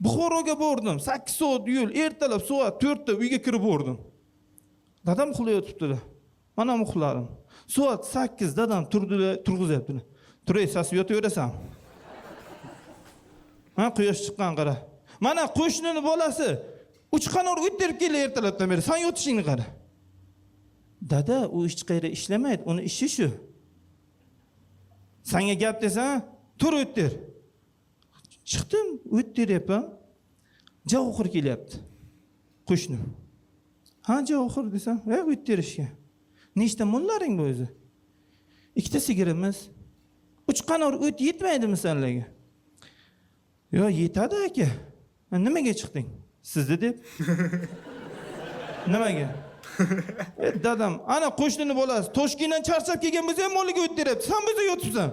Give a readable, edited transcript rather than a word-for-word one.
Buxoroga bordim, 8 soat yo'l, ertalab soat 4 da uyga kirib bordim. Dadam uxlayotibdilar. Mana ham uxladim. Soat 8 dadam turdilar, turg'izyaptilar. Turay, sasib yotaverasan. Ha, quyosh chiqqan qara. Mana qo'shnini bolasi uch qanor o't terib keldi ertalabdan beri. San yotishingni qara. Dada, u hech qayerda ishlamaydi, uni ishi shu. Sanga gap desam, tur o't ter. Chiqdim, o't teryapman. Javohir kelyapti. Qo'shnim. Ha, Javohir desam, o't terishga. Nechta mollaring bu o'zi? Ikkita sigirimiz. Uch qanor o't yetmaydimi senlarga? Yo, yetadi aka. Nimaga chiqding? Sizni deb. Nimaga? Dadam, ana qo'shnini bolasi Toshkentdan charchab kelgan bo'lsa ham molliga o't teryapti. San bo'lsa yotibsan.